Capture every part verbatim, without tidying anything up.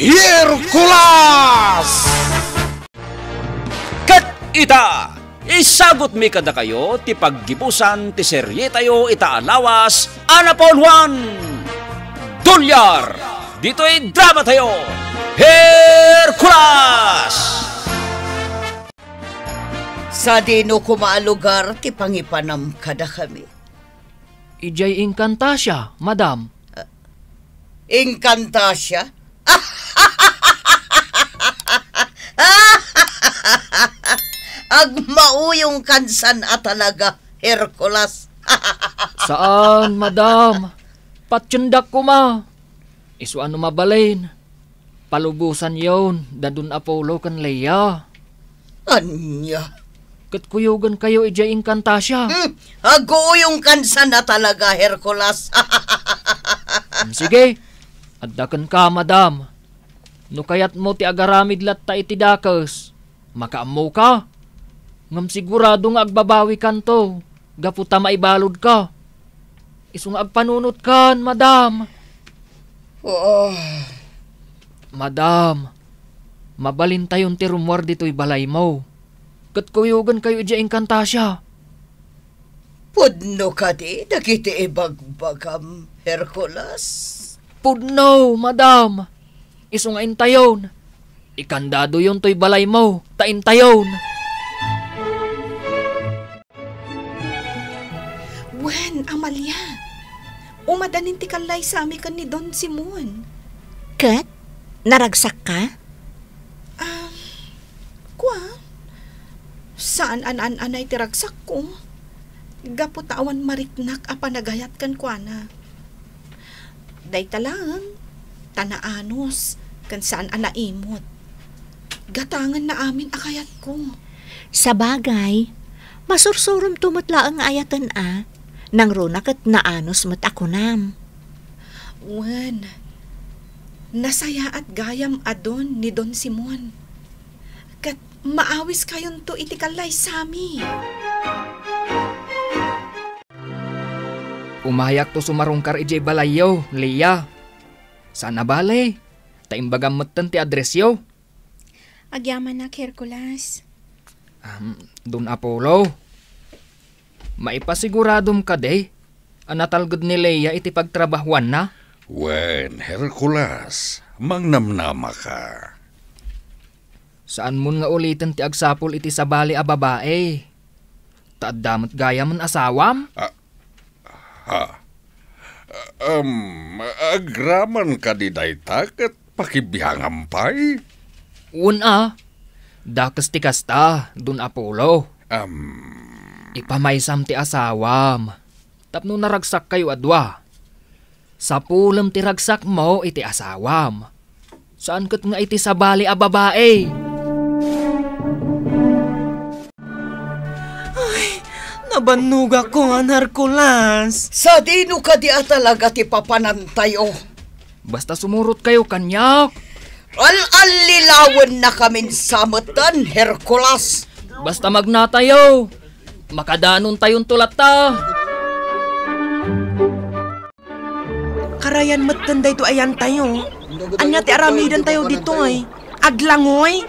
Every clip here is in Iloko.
Hercules! Ket ita, isagutmi kadakayo ti paggibusan ti serietayo ita a lawas a napauluan, Dolyar, ditoy dramatayo, Hercules! Sadino koma a lugar ti pangipanam kadakami? Idiay Encantasia, madam. Encantasia? Agmauyongkan san a talaga, Hercules. Saan, madam. Patiendak koma. Isu a no mabalin, palubosanyon da Don Apollo ken Leia. Ania? Ket kuyogenkayo idiay Encantasia. Hmm, aguyongkan san a talaga, Hercules. Hmm, sige, adda kenka, madam. No kayatmo ti agaramid latta iti dakes, makaammoka. Ngem sigurado nga agbabawikanto gapu ta maibaludka. Isu nga agpanunotkan, madam. Ah. Madam, mabalintayon ti rummuar ditoy balaymo. Ket kuyogenkayo idiay Encantasia. Pudno kadi dagiti ibagbagam, Hercules? Pudno, madam. Isu nga intayon. Ikandadoyon toy balaymo, ta intayon. Wen, Amalia, umadanin ti kallaysami ken ni Don Simon. Ket? Naragsakka? Ah, kua, saan a naan-anay ti ragsakko, gapu ta awan mariknak a panagayat kenkuana. Dayta laeng, ta naanus ken saan a naimot. Gatangenna amin a kayatko. Sabagay, masursuromto met laeng nga ayaten a, nangruna ket naanus met a kunam. Wen, nasayaat gayam a don ni Don Simon. Ket maawiskayonto iti kallaysami. Umayakto sumarungkar idiay balayyo, Leia. Saan a bale, ta imbagam metten ti addressyo. Agyamanak, Hercules. Ahem, Don Apollo, maipasiguradom kadi a natalged ni Leia iti pagtrabahoanna? Wen, Hercules, mangnamnamaka. Saanmon nga uliten ti agsapul iti sabali a babai. Ta adda met gayamen asawam? Ah, ha? Em, agraman kadi dayta ket pakibiangam pay? Wen a, dakes ti kasta, Don Apollo. Em. Ipamaysam ti asawam tapno naragsakkayo a dua. Sapulem ti ragsakmo iti asawam. Saan ket nga iti sabali a babai. Ay, nabannogak, Hercules. Sadino kadi a talaga ti papanantayo? Basta sumurotkayo kaniak. Al-allilawennakamin sa metten, Hercules. Basta magnatayo, makadanontayonto latta. Karayan metten daytoy a yantayo. Ania ti aramidentayo ditoy? Aglangoy?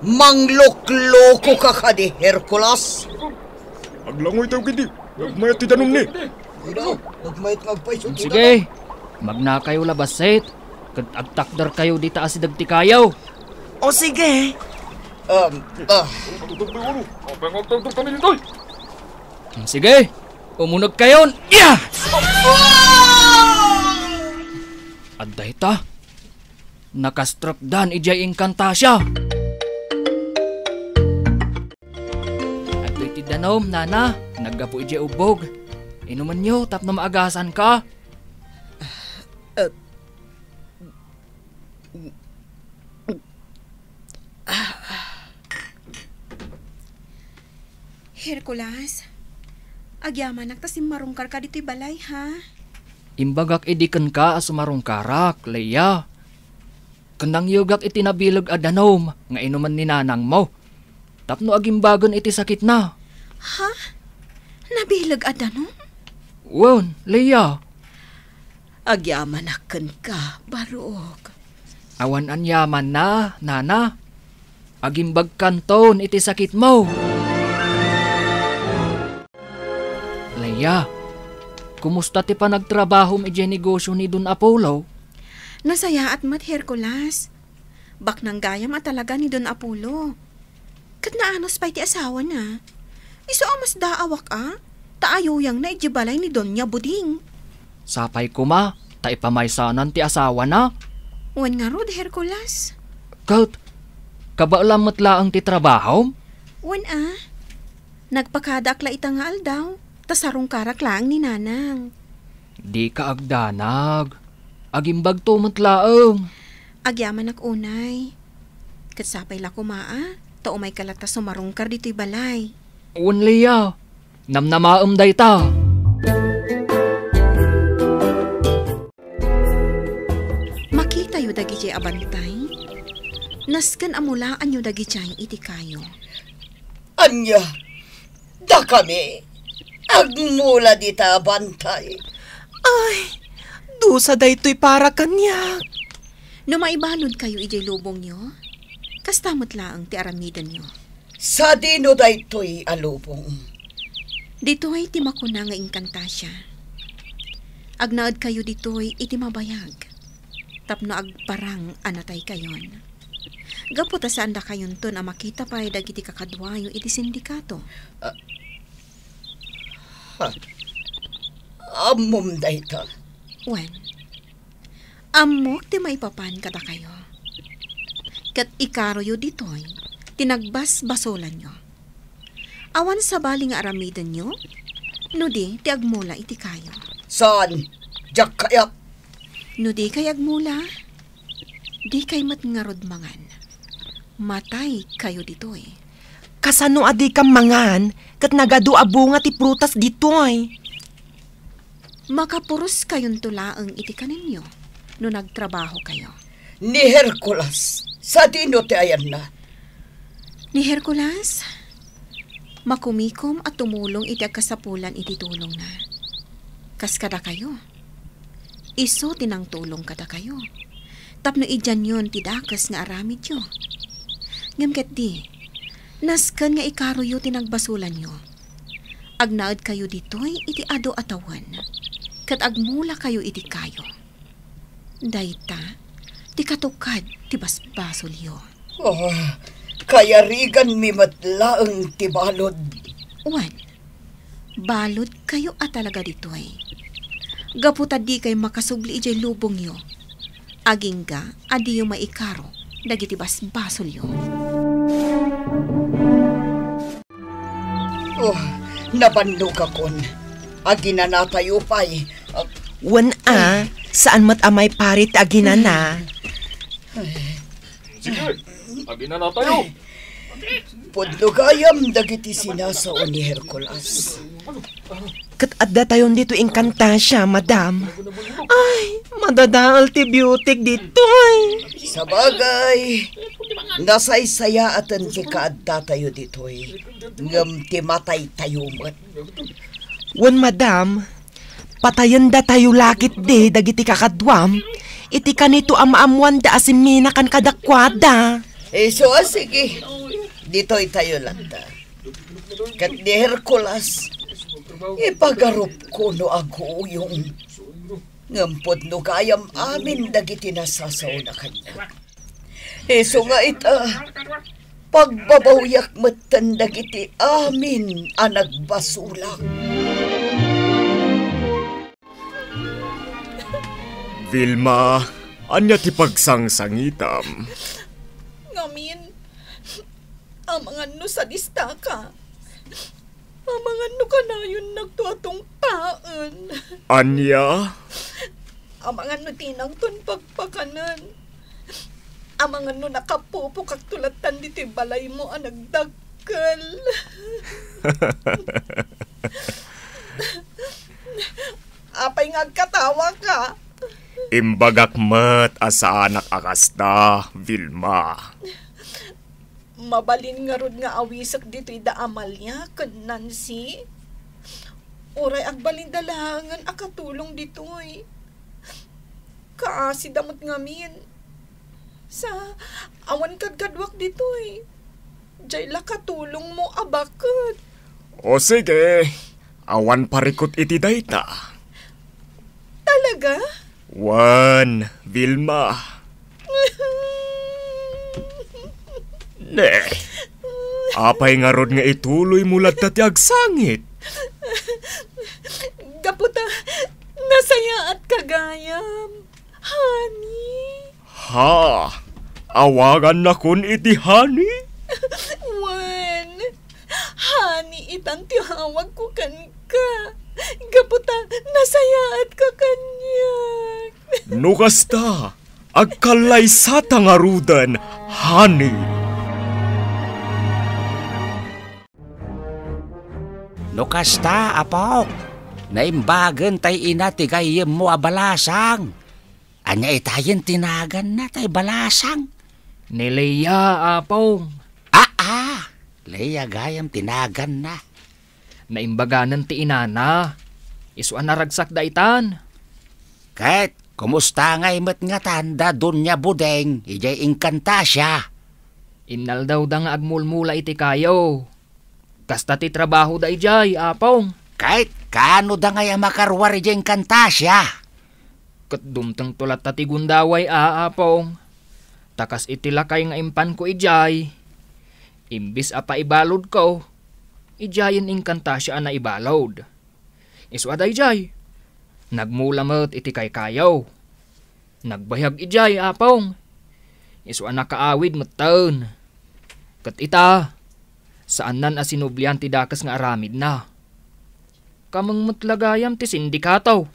Mangloklokoka kadi, Hercules. Aglangoytayo ketdi. Agmayat ti danummi. Ida, agmayat nga agpayso. Sige, magnakayo la bassit, ket agtakderkayo dita asideg ti kayo. O sige. Um, ah. Agtakderkayo, agtakderkayo ditoy. Sige, umunegkayon. Yeah! Adda ita. Nakastrepdan idiay Encantasia. Adtoy ti danum, nana, naggapu idiay ubbog. Inumenyo tapno maagasanka. Hercules, agyamanak ta simmarungkarka ditoy balay, ha? Imbagak idi kenka a sumarungkarak, Leia. Ken nangyegak iti nabileg a danum nga inumen ni nanangmo tapno agimbagen iti sakitna. Ha? Nabileg a danum? Wen, Leia. Agyamanak kenka, barok. Awan aniamanna, nana. Agimbagkanton iti sakitmo. Leia, kumusta ti panagtrabahom idiay negosio ni Don Apollo? Nasayaat met, Hercules. Baknang gayam a talaga ni Don Apollo. Ket naanus pay ti asawana. Isu a masdaawak a, ta ayuyangna idiay balay ni Doña Buding. Sapay koma, ta ipamaysanan ti asawana. Wen ngarud, Hercules. Ket, kabaelam met laeng ti trabahom? Wen a. Nagpakadaak la ita nga aldaw, ta sarungkarak laeng ni Nanang. Dika agdanag. Agimbagto met laeng. Agyamanak unay. Ket sapay la koma a, ta umayka latta sumarungkar ditoy balay. Wen, Leia, namnamaem dayta. Makitayo dagidiay a bantay. Nasken a mulaanyo dagidiay iti kayo. Ania? Dakami? Agmula dita a bantay. Ay, dusa daytoy para kaniak. No maibalud kayo idiay lubongyo, kasta met laeng ti aramidenyo. Sadino daytoy a lubong? Ditoy ti makuna nga inkanta siya. Agnaed kayo ditoy iti mabayag, tapno agparang a nataykayon. Gapu ta saandakayonton a makita pay dagiti kakaduayo iti sindikato. Ah, ha. Ammom dayta? Wen, ammok ti maipapan kadakayo. Ket ikaroyo ditoy ti nagbasbasolanyo. Awan sabali nga aramidenyo, no di ti agmula iti kayo. Saan? Diak kayat. No di kay agmula, di kay met ngarud mangan. Matay kayo ditoy. Kasano a dikam mangan ket nagadu a bunga ti prutas ditoy? Makapuros kayonto laeng iti kanenyo no nagtrabaho kayo. Ni Hercules, sadino ti ayanna? Ni Hercules, makumikom a tumulong iti agkasapulan iti tulongna. Kas kadakayo, isu ti nangtulong kadakayo, tapno idianyon ti dakes nga aramidyo. Ngem ketdi, nasken nga ikaroyo ti nagbasolanyo. Agnaed kayo ditoy iti adu a tawen, ket agmula kayo iti kayo. Dayta ti katukad ti basbasolyo. Oh, kayariganmi met laeng ti balud. Wen, balud kayo a talaga ditoy. Gapu ta dikay makasubli idiay lubongyo, agingga a diyo maikaro dagiti basbasolyo. Oh, nabannogakon. Aginanatayo pay. Ah, wen a, saan met a maiparit ti aginana. Sige, aginanatayo. Pudno gayam dagiti sinasao ni Hercules. Ket addatayon ditoy inkanta siya, madam. Ay, madadael ti biotik ditoy. Sabagay, nasaysayaaten ti kaaddatayo ditoy, ngem ti mataytayo met. Wen, madam, patayendatayo la ketdi dagiti kakaduam iti kanito a maammoanda a simminakan kadakuada. Isu a sige, ditoytayo latta. Ket ni Hercules, ipagarupko no aguyong. Ngem pudno gayam amin dagiti nasasaona kaniak. Isu nga ita, pagbabawiak metten dagiti amin a nagbasolak. Vilma, ania ti pagsangsangitam? Ngamin, amangan no sadistaka. Amangan no kanayonnakto a tungpaen. Ania? Amangan no dinakton pakpakanen. Amangan no nakapupokakto lattan ditoy balaymo a nagdakkel. Apay nga agkatawaka? Imbagak met a saanak a kasta, Vilma. Mabalin ngarud nga awisek ditoy da Amalia ken Nancy? Uray agbalinda laengen a katulong ditoy. Kaasida met ngamin. Sa, awan kadkaduak ditoy. Jay la katulongmo a baket. O sige, awan parikut iti dayta. Talaga? Wen, Vilma. Ne. Apay ngarud nga ituloymo latta ti agsangit? Gapu ta nasayaatka gayam, honey. Ha? Awagannakon iti honey? Wen, honey itan ti awagko kenka. Gapu ta nasayaatka kaniak. No kasta, agkallaysata ngaruden, honey. No kasta, apok, naimbagen tay ina ti gayyemmo a balasang. Ania itayen ti naganna tay balasang? Ni Leia, Apong. Aa, Leia gayam ti naganna. Naimbaganen ti inana. Isu a naragsak daytan. Ket kumusta ngay met ngatan da Doña Budeng idiay Encantasia? Innaldawda nga agmulmula iti kayo. Kasta ti trabahoda idiay, Apong. Ket kaano da ngay a makaruar idiay Encantasia? Ket dumtengto latta ti gundaway a, Apong. Ta kas iti lakay nga impanko idiay, imbis a paibaludko, idiayen Encantasia a naibalud. Isu a daydiay, nagmula met iti kaykayo. Nagbayag idiay, Apong. Isu a nakaawid metten. Ket ita, saannan a sinublian ti dakes nga aramidna. Kameng met la gayam ti sindikato.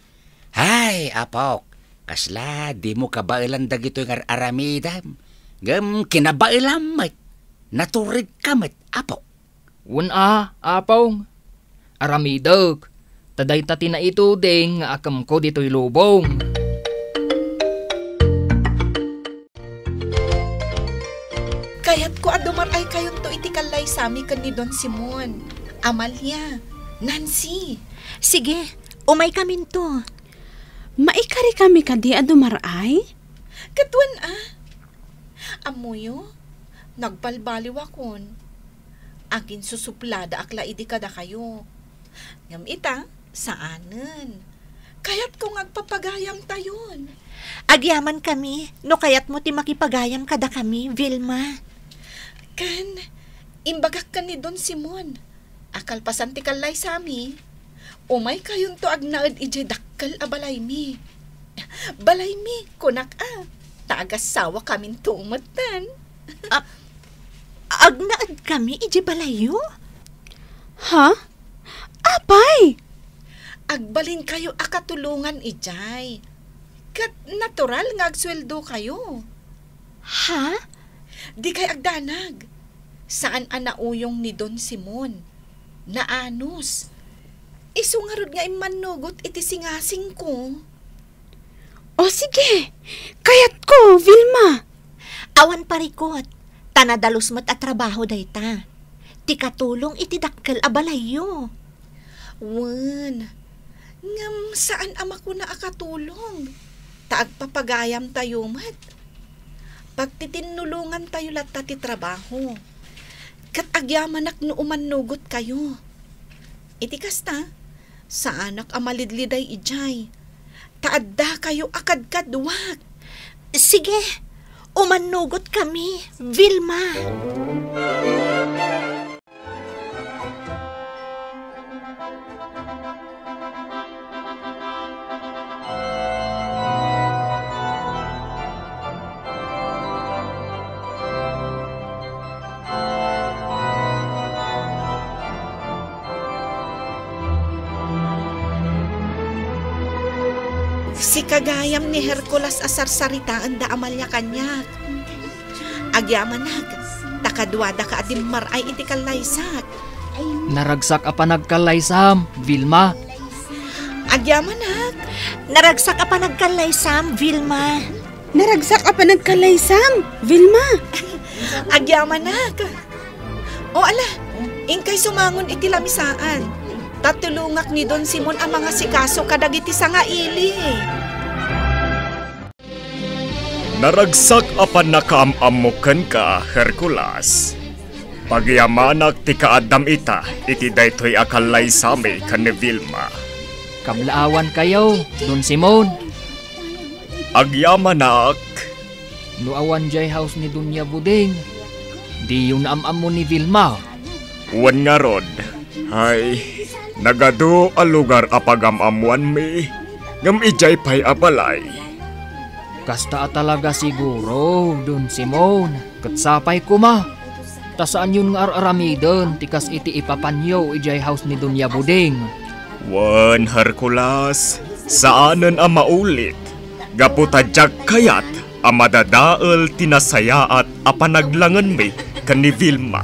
Hay, apok, kasla dimo kabaelan dagitoy nga aramidem. Ngem kinabaelam met. Naturedka met, apok. Wen a, Apong. Aramidek, ta dayta ti naituding nga akemko ditoy lubong. Kayatko a dumar-ay kayonto iti kallaysami ken ni Don Simon. Amalia, Nancy. Sige, umay kaminto. Maikari kami kadi a dumar-ay? Ket wen a. Ammoyo, nagbalbaliwakon. Aginsusupladaak la idi kadakayo. Ngem ita, saanen. Kayatko nga agpapagayamtayon. Agyamankami, no kayatmo ti makipagayam kadakami, Vilma. Ken, imbagak ken ni Don Simon. A kalpasan ti kallaysami, umaykayonto agnaed idiay dakkel a balaymi. Balaymi, kunak a, ta agassawakaminto metten. A-, agnaedkami idiay balayyo? Ha? Apay? Agbalinkayo a katulongan idiay. Ket natural nga agsueldokayo. Ha? Dikay agdanag. Saan a nauyong ni Don Simon. Naanus. Isu ngarud nga immannugot iti singasingko. O sige, kayatko, Vilma. Awan parikut, ta nadalus met a trabaho dayta. Ti katulong iti dakkel a balayyo. Wen, ngem saan a makuna a katulong, ta agpapagayamtayo met. Pagtitinnulongantayo latta ti trabaho. Ket agyamanak no umannugotkayo. Iti kasta, saanak a malidliday idiay, ta addakayo a kadkaduak. Sige, umannugotkami, Vilma. Sika gayam ni Hercules a sarsaritaen da Amalia kaniak. Agyamanak, ta kaduadaka a dimmaray iti kallaysak. Naragsak a panagkallaysam, Vilma. Agyamanak. Naragsak a panagkallaysam, Vilma. Naragsak a panagkallaysam, Vilma. Agyamanak. O ala, inkay sumangon iti lamisaan. Ta tulongak ni Don Simon a mangasikaso kadagiti sangaili. Naragsak a pannakaam-ammo kenka, Hercules. Pagyamanak ti kaaddam ita iti daytoy a kallaysami ken ni Vilma. Kablaawankayo, Don Simon. Agyamanak. No awan jay house ni Doña Buding, diyo naam-ammo ni Vilma. Wen ngarud, ay, nagadu a lugar a pagam-ammoanmi, ngem idiay pay a balay. Kasta a talaga siguro, Don Simon, ket sapay koma. Ta saanyon nga ar-aramiden ti kas iti ipapanyo idiay house ni Doña Buding. Wen, Hercules, saanen a maulit, gapu ta diak kayat a madadael ti nasayaat a panaglangenmi ken ni Vilma.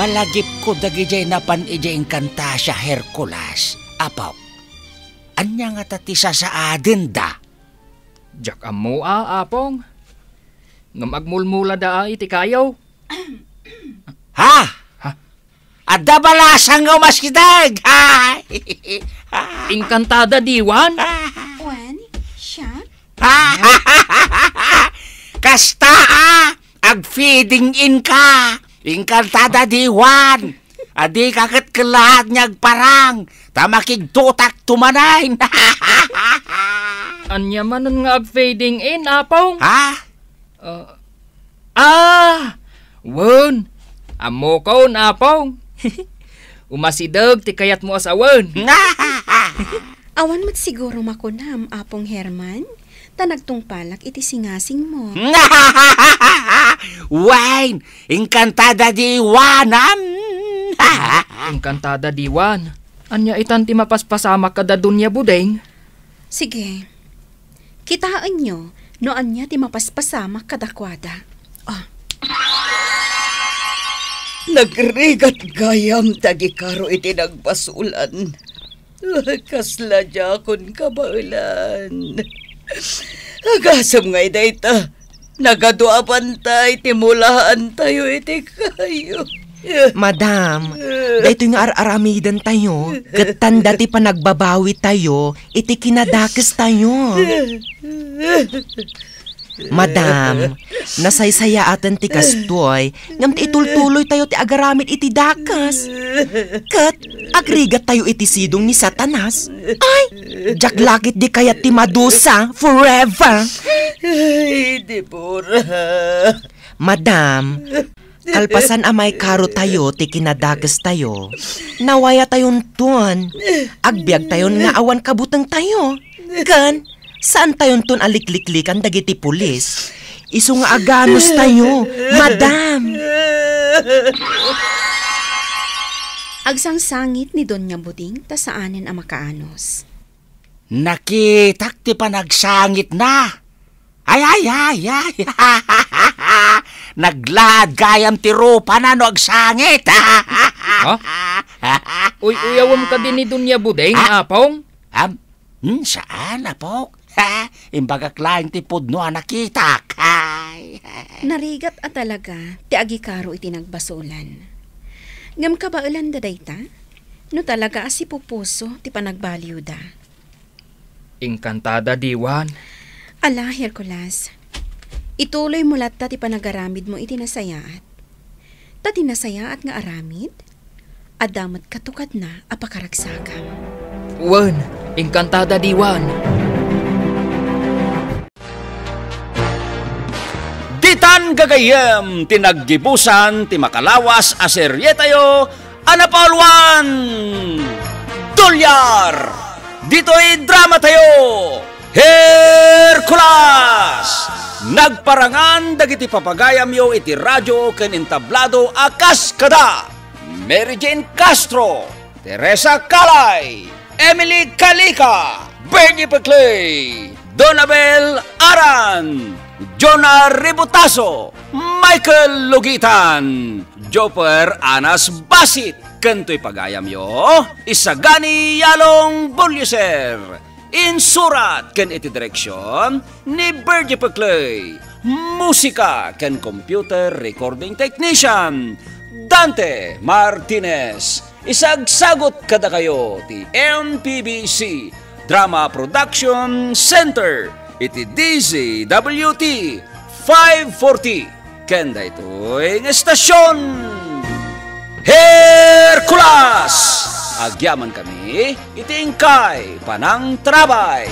Malagipko dagidiay napan idiay Encantasia, Hercules, apok. Ania ngata ti sasaadenda? Diak ammo a, Apong. Ngem agmulmulada a iti kayo. Ha? Ha? Adda balasang nga umasideg! Ha? Encantada diwan? Wen, siak? Kasta a, agfeeding in ka! Encantada diwan! Adika ket kellaat nga agparang, ta makigtutak tumanen. Ania manen nga agfeeding in, Apong? Ha? Uh, ah! Wen, ammokon, Apong. Umasideg ti kayatmo a sawen. Awan met siguro makunam, Apong Herman, ta nagtungpalak iti singasingmo. Wen, Encantada diwan, am? Encantada diwan. Ania itan ti mapaspasamak kada Doña Buding? Sige. Kitaenyo no ania ti mapaspasamak kadakuada. Ah. Nagrigat gayam ti agikaro iti nagbasolan. Kasla diakon kabaelan. Agasem ngay dayta. Nagadu a bantay ti mulaantayo iti kayo. Madam, daytoy nga ar-aramidentayo, ket tanda ti panagbabawitayo iti kinadakestayo. Madam, nasaysayaaten ti kastoy, ngem ti itultuloytayo ti agaramid iti dakes. Ket agrigattayo iti sidong ni Satanas. Ay, diak la ketdi kayat ti madusa forever. Ay, Deborah. Madam, kalpasan a maikarotayo ti kinadakestayo, nawayatayonton. Agbiagtayon nga awan kabutengtayo. Ken, saantayonton a likliklikan dagiti pulis. Isu nga aganustayo, madam. Agsangsangit ni Doña Buding ta saanen a makaanus. Nakitak ti panagsangitna. Ay, ay, ay, ay. Naglaad gayam ti rupana no agsangit. Ha? Uy-uyawem kadi ni Doña Buding, ah? Apong? Am, hmm, saan, Apok? Ha? Imbagak laeng ti pudno a nakitak. Ay. Narigat a talaga ti agikaro iti nagbasolan. Ngem kabaelanda dayta? No talaga a sipupuso ti panagbaliwda. Encantada diwan. Ala, Hercules. Ituloymo latta ti panagaramidmo iti nasayaat. Ta ti nasayaat nga aramid, adda met katukadna a pakaragsakam. Wen, encantada diwan. Ditan gagayyem ti naggibusan ti makalawas a serietayo a napauluan. Dolyar! Ditoy dramatayo, Hercules! Nagparangan dagiti papagayamyo iti radio ken entablado a kas kada Mary Jane Castro, Teresa Calay, Emily Calica, Bernie Peclay, Donabel Aran, Jonah Ributaso, Michael Lugitan, Joper Anas Basit, ken toy pagayamyo, Isagani Yalong Boliser. Insurat ken iti direksion ni Bergie Peclay. Musika ken computer recording technician, Dante Martinez. Isagsagut kadakayo ti M P B C Drama Production Center iti D Z W T five forty. Ken daytoy nga estasion, Hercules! Agyaman kami iti inkay panangtarabay.